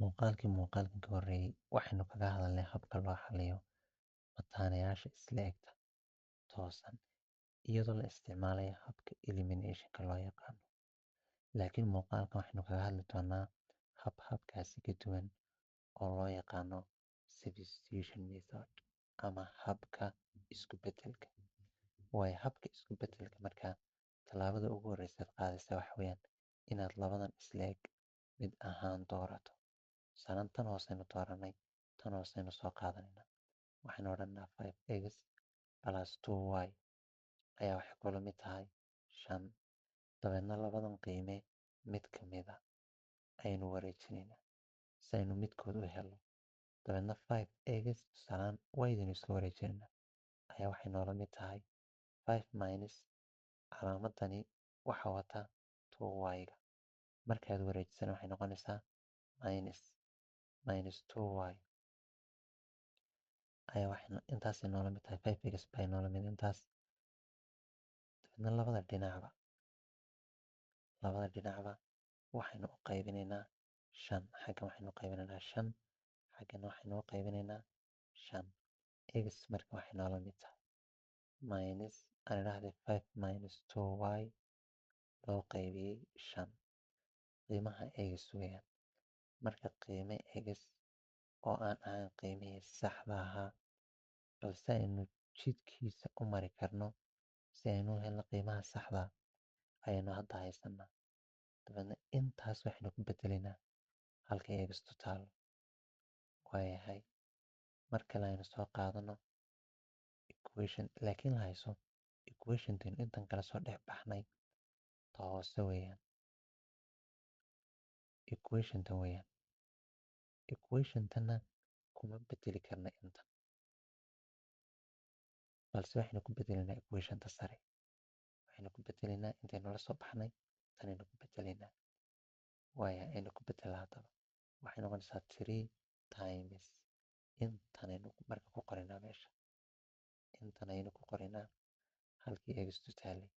Muuqaalkii muuqaalkan ka horreeyay waxaynu kaga hadalnay habka loo xalliyo mataanayaasha isla egta toosan iyadoo la isticmaalayo habka elimination-ka loo yaqaano. Laakiin muuqaalkan waxaynu kaga hadli doonaa hab habkaasi ka duwan oo loo yaqaano substitution method ama habka isku beddelka. Waayo, habka isku beddelka markaa tallaabada ugu horreysa aad qaadaysa waxa weeyaan inaad labadan isla eg mid ahaan doorato. Tusaale, tan hooseynu dooranay, tan hooseynu soo qaadanayna. Waxaynu odhanaa 5x plus 2y ayaa waxay kula mid tahay 5. Dabeedna labadan qiime mid ka mid a ayaynu wareejinaynaa si aynu midkood u helno. Dabeedna 5x, tusaalaan y-daynu iska wareejinaynaa, ayaa waxay noola mid tahay 5 minus calaamadani waxa wata 2y-ga. Markaad wareejisana waxay noqonaysaa minus 2y ayaa waxay intaasay noola mid tahay, 5x bay noola mid intaas. Dabeedna labada dhinacba waxaynu u qaybinaynaa 5. Xaggan waxaynu u qaybinaynaa 5, xaggana waxaynu u qaybinaynaa 5. X marka waxay noola mid tahay minus, aan idhaahday, 5 minus 2y loo qaybiyey 5. Qiimaha x weeyaan. Marka qiime x oo aan ahayn qiimihii saxda ahaa, balse aynu jidkiisa u mari karno si aynu u helno qiimaha saxda, ayaynu hadda haysanaa. Dabeedna intaas waxaynu ku bedelaynaa halka x-tu taalo. Waayahay, mar kale aynu soo qaadano equation, laakiin la hayso equationtaynu intan kala soo dhex baxnay, ta hoose weeyaan, equationtan weeyaan. Equationtana kuma bedeli karna intan, balse waxaynu ku bedelaynaa equationta sare. Waxaynu ku bedelaynaa intaynu la soo baxnay, tanaynu ku bedelaynaa. Waaya, aynu ku bedelaa haddaba. Waxay noqonaysaa three times intanaynu marka ku qoraynaa meesha, intan ayaynu ku qoraynaa halkii x-tu taalay,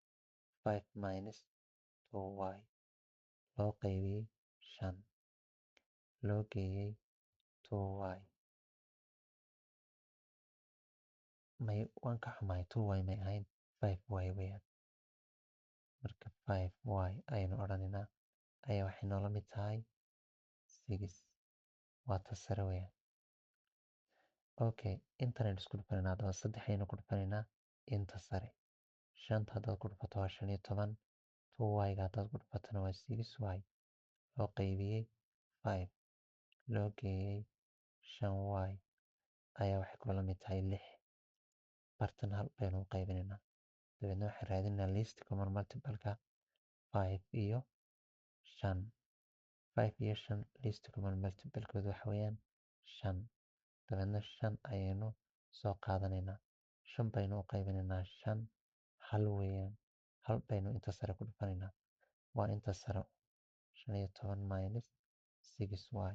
five minus two y loo qaybiyey 5 loo geeyey two y. May, waan ka xumahay, two y may ahayn, five y weeyaan. Marka five y ayaynu odhanaynaa ayaa waxay noola mid tahay six. Waa ta sare weeyaan. Okay, intanaynu isku dhufanaynaa haddaba. Saddex ayaynu ku dhufanaynaa inta sare. Shanta haddaad ku dhufato waa 15. Two y-ga haddaad ku dhufatona waa six y loo qaybiyey five loo geeyey shan y ayaa waxay kula mid tahay lix. Bartan hal baynu u qaybinaynaa. Dabeedna waxaan raadinaynaa least common multiple-ka five iyo shan. Five iyo shan least common multiple-koodu waxa weeyaan shan. Dabeedna shan ayaynu soo qaadanaynaa. Shan baynu u qaybinaynaa shan, hal weeyaan. Hal baynu inta sare ku dhufanaynaa, waa inta sare, 15 minus six y.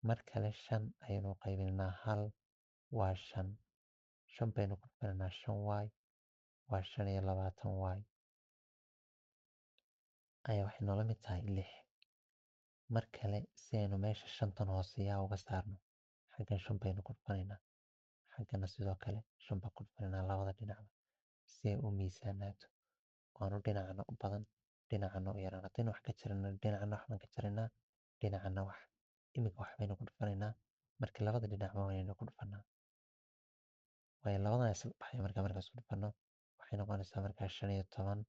Mar kale shan ayaynu u qaybinaynaa hal, waa shan. Shan baynu ku dhufanaynaa shan y, waa 25 y ayaa waxay noola mid tahay lix. Mar kale, si aynu meesha shantan hooseeyaha uga saarno, xaggan shan baynu ku dhufanaynaa, xaggana sidoo kale shan baan ku dhufanaynaa, labada dhinacba, si ay u miisaanaato waanu dhinacna u badan, dhinacna u yaraan. Haddaynu wax ka jarana, dhinacna wax baan ka jaraynaa, dhinacna wax. Iminka wax baynu ku dhufanaynaa. Marka labada dhinacba waynaynu ku dhufanaa, waayo labadan isla baxay. Marka isku dhufano waxay noqonaysaa markaa 15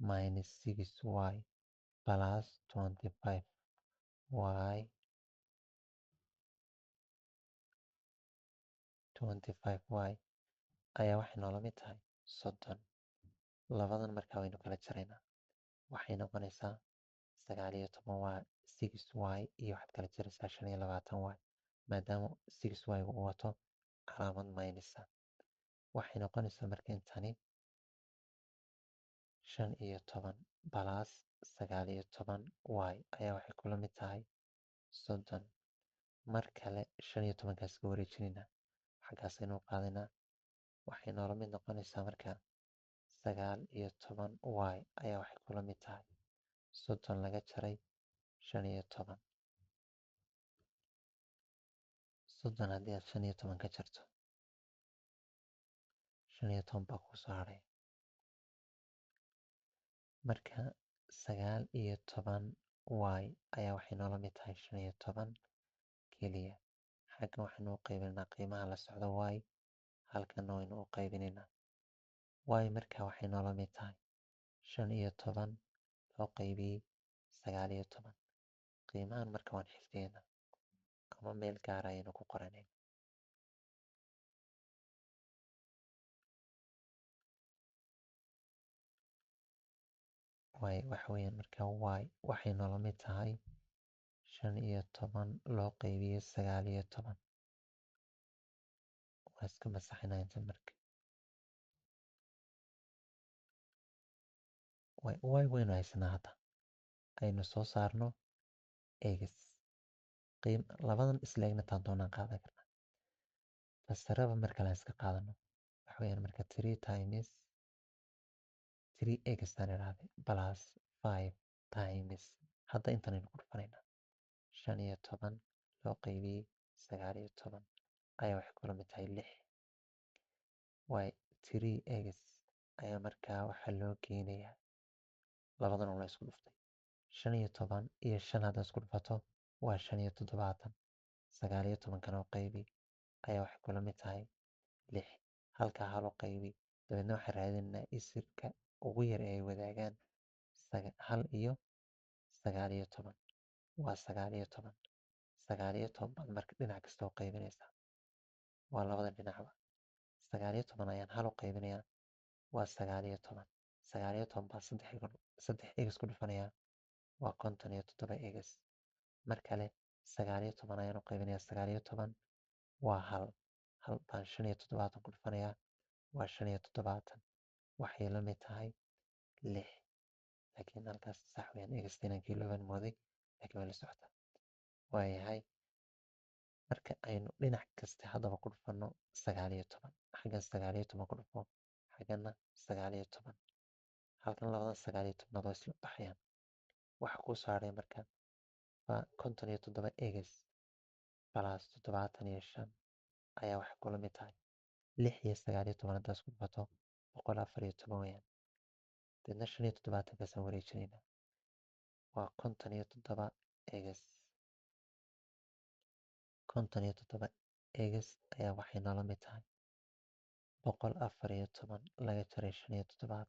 minus six y plus 25 y, 25 y ayaa waxay noola mid tahay 30. Labadan markaa waynu kala jaraynaa. Waxay noqonaysaa 19 y, six y iyo waxaad kala jaraysaa 25 y, maadaama six y uu wato calaamad minus ah. Waxay noqonaysaa marka intani 15 plus 19 y ayaa waxay kula mid tahay 30. Mar kale 15-kaas ka wareejinaynaa, xaggaasaynu u qaadaynaa. Waxay noola mid noqonaysaa marka 19 y ayaa waxay kula mid tahay 30 laga jaray 15. 30 haddii aad 15 ka jarto, 15 baa kuu soo hadhay. Marka 19 y ayaa waxay noola mid tahay 15 keliya. Xaggan waxaynu u qaybinaynaa qiimaha la socda y, halkanna waynu u qaybinaynaa y. Marka waxay noola mid tahay 15 loo qaybiyey 19. Qiimahan marka waan xifdiyeynaa ama meel gaar ayaynu ku qoranaynaa. Y waxa weeyaan marka y waxay noola mid tahay 15 loo qaybiyey 19. Waa iska masaxinaa inta marka. Y waynu haysanaa hadda. Aynu soo saarno x. Labadan isla egna taan doonaan qaadan karnaa. Tasaraba marka la iska qaadano. Waxa weeyaan marka 3 times 3x aan idhaahday plus 5 times hadda intan aynu ku dhufanaynaa 15 loo qaybiyey 19 ayaa waxay kula mid tahay 6. Y 3x ayaa markaa waxaa loo geynayaa labadan oo la isku dhuftay. 15 iyo 5 haddaad isku dhufato waa 75. 19 kana u qaybi ayaa waxay kula mid tahay 6. Halkaa hal u qaybi, dabeedna waxaan raadinaynaa isirka ugu yar ee ay wadaagaan 1 iyo 19. Waa 19. 19 baad marka dhinac kasta u qaybinaysaa. Waa labada dhinacba. 19 ayaan hal u qaybinayaa, waa 19. 19 baa 3 x ku dhufanayaa, waa 57 x. Mar kale 19 ayaan u qaybinayaa, 19 waa hal. Hal baan 75 ku dhufanayaa, waa 75. Waxay la mid tahay 6. Laakiin halkaas sax weeyaan, x inaan kiilooban mooday, laakiin way la socotaa. Waayahay, marka aynu dhinac kasta haddaba ku dhufano 19, xaggan 19 ku dhufo, xagganna 19. Halkan labadan 19aad waa isla baxayaan. Waxa kuu soo hadhay marka waa 57 x plus 75 ayaa waxay kula mid tahay 6 iyo 19 haddaad isku dhufato 114 weeyaan. Deedna 75kaasaan wareejinaynaa. Waa 57 x. 57 x ayaa waxay noola mid tahay 114 laga jaray 75.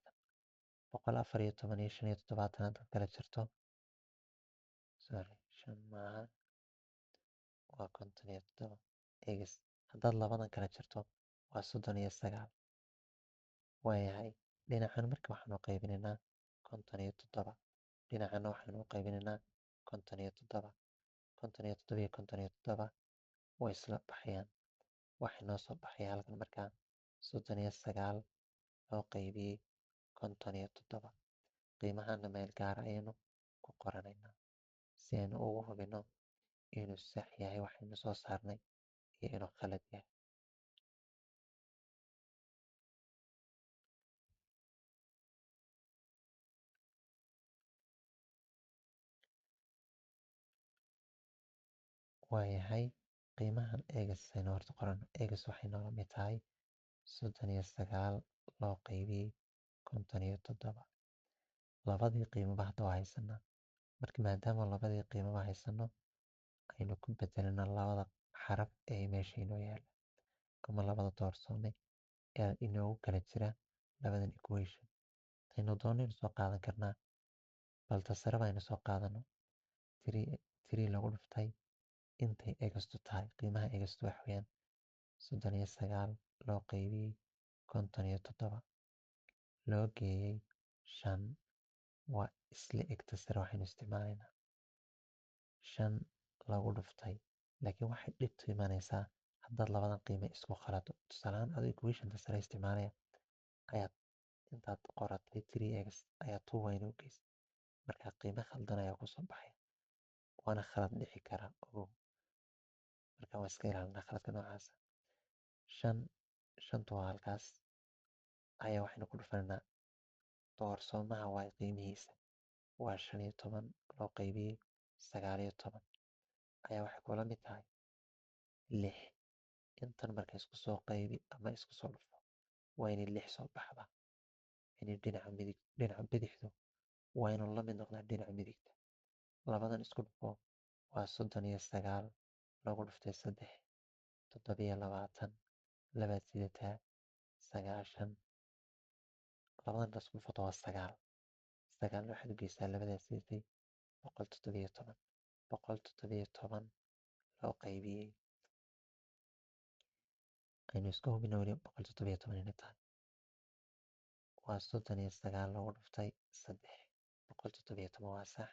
114 iyo 75 haddaad kala jarto, sorry, shan maaha, waa 57 x. Haddaad labadan kala jarto waa 39. Waayahay, dhinacan marka waxaanu qaybinaynaa 57, dhinacana waxaanu u qaybinaynaa 57. 57 iyo 57 way isla baxayaan. Waxay noo soo baxaya halkan markaa 39 loo qaybiyey 57. Qiimahana meel gaar ayaynu ku qoranaynaa si aynu ugu hubino inuu sax yahay waxaynu soo saarnay iyo inuu khalad yahay. Waayahay, qiimahan x aynu horta qorano. X waxay noola mid tahay 39 loo qaybiyey 57. Labadii qiimoba hadda waa haysanaa. Marka maadaama labadii qiimoba haysano, aynu ku bedelino labada xaraf ee meesha inoo yaala ama labada doorsoome ee inoogu kala jira labadan equation. Aynu doonaynu soo qaadan karnaa, bal tasaraba aynu soo qaadano. 3 lagu dhuftay intay x-tu tahay, qiimaha x-tu waxa weeyaan 39 loo qaybiyey 57 loo geeyey 5. Waa isla egta sare waxaynu isticmaalaynaa 5 lagu dhuftay. Laakiin waxay dhibtu imanaysaa haddaad labadan qiime isku khalado. Tusaale ahaan, adoo equationta sare isticmaalaya ayaad intaad qoratay 3x ayaa 2y u geysay, marka qiime khaldan ayaa kusoo baxay, waana khalad dhici kara, ogow. Marka waan iska ilaalinaa khaladka noocaasa. Shan shantu waa halkaas ayaa waxaynu ku dhufanaynaa doorsoomaha y qiimihiisa waa 15 loo qaybiyey 19 ayaa waxay kula mid tahay Lix. Intan marka isku soo qaybi ama isku soo dhufo, waa inay lix soo baxdaa. Yani dhinaca midig, dhinaca bidixdu waa inuu la mid noqdaa dhinaca midigta. Labadan isku dhufo, waa 39 lagu dhuftay saddex, 27, labaad sidataa, 90. Labadan isku dhufato waa sagaal. Sagaalna waxaad u geysaa labadaas sidatay, 117. 117 loo qaybiyey, aynu iska hubina weli 117 inay tahay, waa 39 lagu dhuftay saddex, 117 waa sax,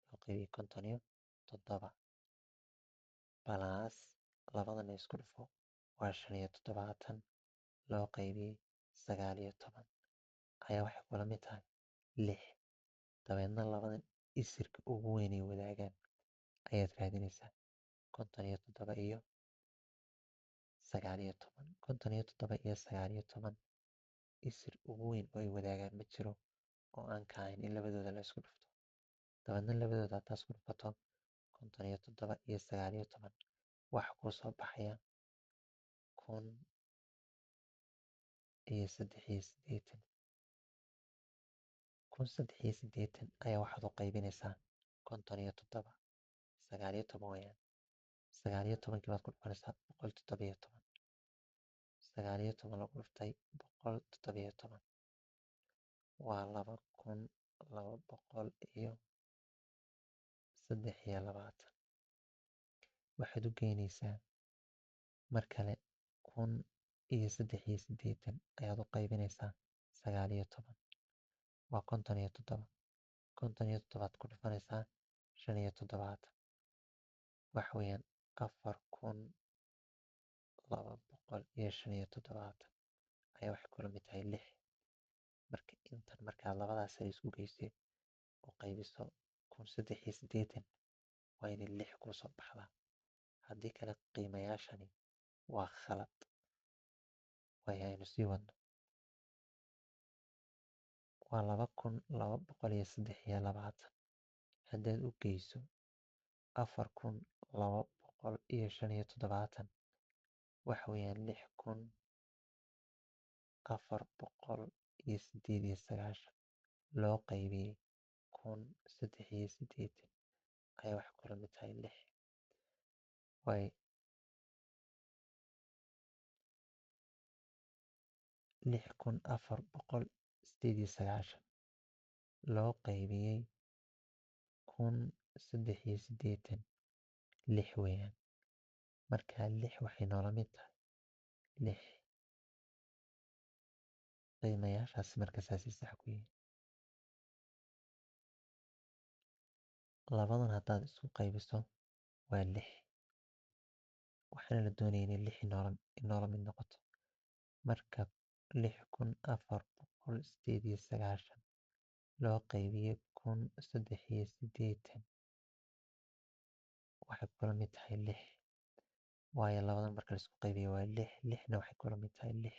loo qaybiyey 57 plus labadana isku dhufo, waa 75 loo qaybiyey 19 ayaa waxay kula mid tahay lix. Dabeedna labadan isirka ugu weynay wadaagaan ayaad raadinaysaa, 57 iyo 19. 57 iyo 19 isir ugu weyn oo ay wadaagaan ma jiro oo aan ka ahayn in labadooda la isku dhufto. Dabeedna labadooda haddaad isku dhufato, 57 iyo 19, waxa kuu soo baxaya 1083. 1083 ayaa waxaad u qaybinaysaa 57, 19 weeyaan. 19-kii baad ku dhufanaysaa 117. 19 lagu dhuftay 117 waa 2223. Waxaad u geynaysaa mar kale, 1083 ayaad u qaybinaysaa 19, waa 57. 57-aad ku dhufanaysaa 75, waxa weeyaan 4275 ayaa waxay kula mid tahay lix. Marka intan markaad labadaas sare isku geysay u qaybiso 1083, waa inay lix kuu soo baxdaa. Haddii kale qiimayaashani waa khalad. Waayo, aynu sii wadno. Waa 2223 haddaad u geyso 4275, waxa weeyaan 6498 loo qaybiyey 1083 ayaa waxay kula mid tahay lix. Waay 6498 loo qaybiyey 1083, lix weeyaan. Marka lix waxay noola mid tahay lix. Qiimayaashaasi marka saasay sax ku yihiin. Labadan haddaad isku qaybiso waa lix, waxaana la doonaya inay lix inoola mid noqoto. Marka 6498 loo qaybiyey 1083 waxay kula mid tahay lix, waayo labadan marka la isku qaybiyo waa lix, lixna waxay kula mid tahay lix.